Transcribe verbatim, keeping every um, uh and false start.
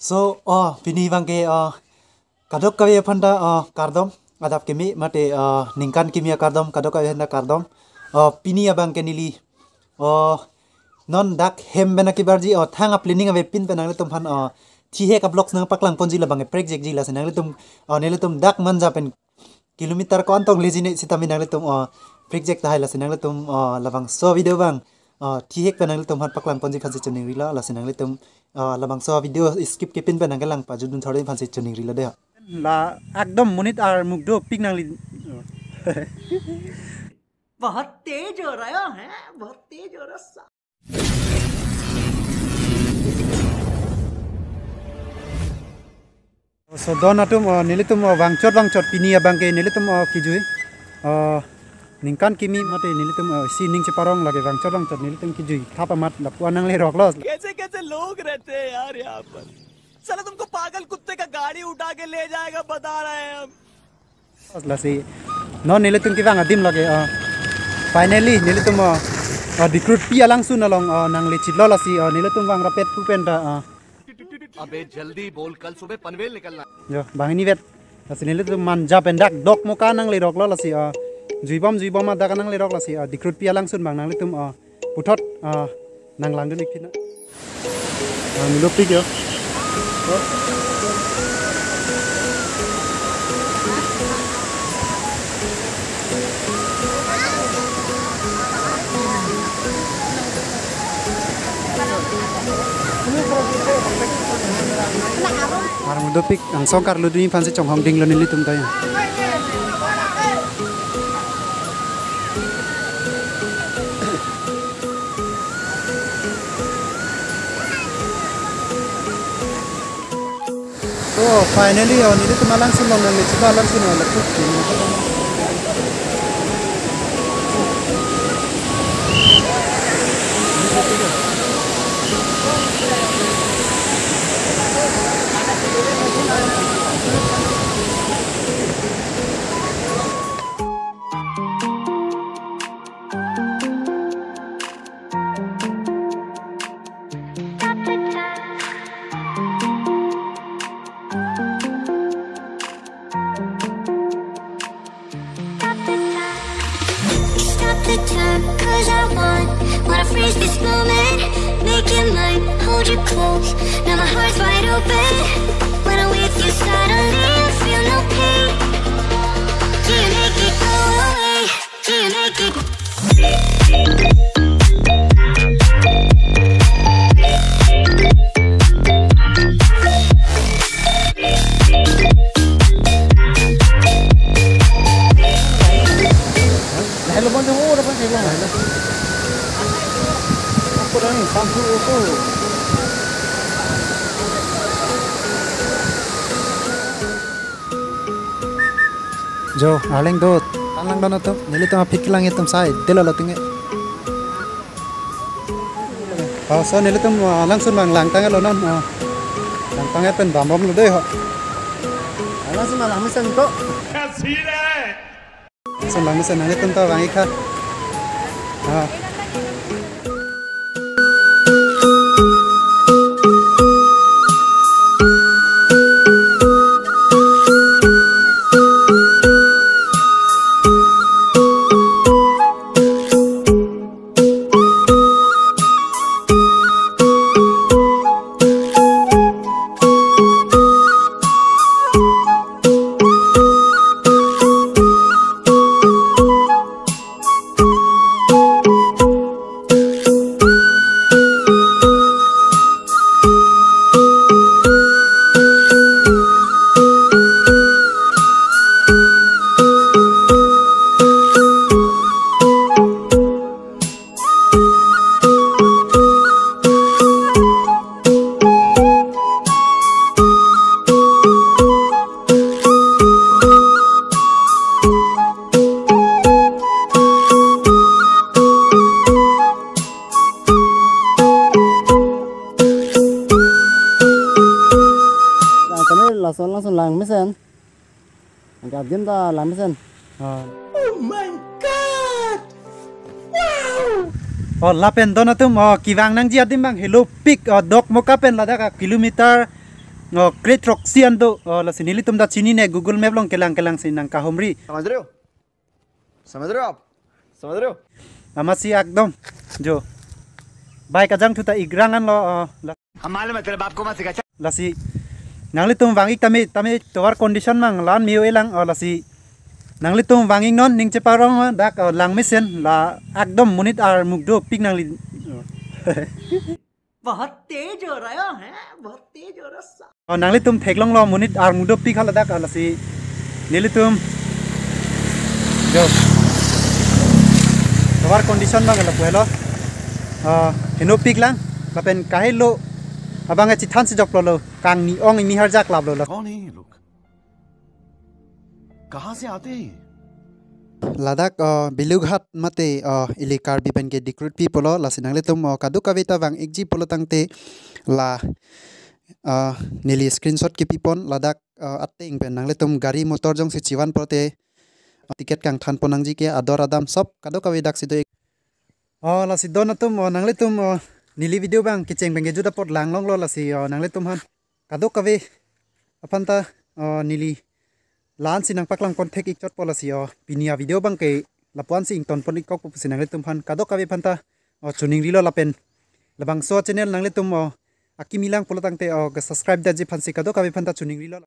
So, oh, pini abangke, oh, kadokave aphanta, oh, kardom, adap kimi mate, oh, ningkan kimi akardom, kadokave aphanta kardom. Oh, pini abangke neli, oh, non dak hem pen kebarji, oh, thang a-planning avepin pen nanglitum aphan, oh, thihek a-vlogs nangpaklang ponji, labangke prekjekji, lasi nanglitum, oh, nelitum dak Manja pen kilometer ko-an tong lejine sitame nanglitum, oh, prekjek tahai, lasi nanglitum, oh, labangso video abang, oh, thihek pen nanglitum aphan paklang ponji aphansi chiningrilo, lasi nanglitum, oh, labangso video skip kepin pen nangkelang pajutdun thor aphansi chiningrilo dei. La ekdom monit armuk dopik nangli. बहुत तेज हो रहा है, बहुत तेज हो रहा है। So, don atum, oh, nelitum, oh, vangchot vangchot pini abangke nelitum, oh, kejui, oh, ningkan kimi mate nelitum, oh, isi ning cheparong lake vangchot vangchot nelitum kejui thap amat lapu-an nangleroklo. कैसे कैसे लोग रहते हैं यार यहाँ पर। साला तुमको पागल कुत्ते का गाड़ी उठा के ले जाएगा, बता रहे हैं हम। Lasi non nelitum kevang adim lake, ah, finally nelitum, ah, ah, Dikrutpi alangsun along, ah, nanglechitlo, lasi, ah, nelitum vang rapet pu penta, ah. अबे जल्दी बोल, कल सुबह पनवेल निकलना। Jo, banghini vet. Lasi nelitum Manja pen dak Dokmoka nangleroklo, lasi, ah, juibom juibom adak nanglerok, lasi, ah, Dikrutpi alangsun abang nanglitum, ah, puthot, ah, nanglangdun-ik pina. Ah, milo pik yo. Armudopik angsong karlu duni aphansi chonghong dinglo nelitum ta ya. So finally, oh, nelitum alangsun along nanglechitlo, alangsun along lapu. Stop the time, 'cause I want, wanna freeze this moment, make it mine, hold you close, now my heart's wide open, when I'm with you suddenly I feel no pain, can you make it go away? Jo, arleng do, tanglang do atum, nelitum aphi kelang atum sai, delo lo tinge. Oh, so nelitum, ah, alangsun abang langtanglo non, ah, langtang pen bambomlo dei ho. Alangsun abang langmesen ko. Alangsun abang langmesen, nelitum ta vang-ik tha. Ah. Kami lason langsung lang mesen. Angkat adim ta lang mesen. Ah. Oh my God! Wow! Oh, lapen don atum, oh, kevang nangji adim abang helo pik, oh, Dokmoka pen ladak a kilometer O, kre throksi an do. O, lasi nelitum ta chinine, Google Map along kelang kelang si nangkahumri. समझ रहे हो? समझ रहे हो आप? समझ रहे हो? Amatsi ekdom jo bike ajangthu ta igrang anlo, o, la- हम मालूम है, तेरे बाप को मत सिखा। Lasi nanglitum vang-ik tame, tame tovar condition mang lan miu elang, o, lasi nanglitum vang-iknon, ning cheparong, o, dak, o, lang mesen la ekdom monit armuk dopik nangli. बहुत तेज हो रहा है, बहुत तेज हो रहा है। O, nanglitum theklonglo, monit armuk dopik haladak, lasi nelitum jo tovar condition bang lapu helo. O, henopik lang, lapen kahelo abang chethan si joklo lo, kangni ong imi harjak laplo lo. कौन है ये लोग? कहाँ से आते हैं ये? Ladak, o, Belughat mate, o, ili Karbi pen ke Dikrutpi pulo, lasi nanglitum, o, kadokave ta vang-ikji pulo tangte la, o, neli screenshot kepipon ladak, o, ateng pen nanglitum gari motor jongsi chevan pulote, o, ticket kangthanpon nangji ke ador adam sop kadokave daksi do-ik. O, lasi don atum, o, nanglitum, o, neli video bang kecheng pen kejut apot langlonglo, lasi, o, nanglitum aphan kadokave aphan ta, o, neli la-an si nangpaklangpon thek-ik chotpo, lasi, o, pini avideo bang ke lapu-an si ingtonpon-ik kokpo pusi nanglitum aphan kadokave aphan ta, o, choningrilo lapen labangso channel nanglitum, o, akimi lang pulo tangte, o, ke-subscribe detji aphan si kadokave aphan ta choningrilo.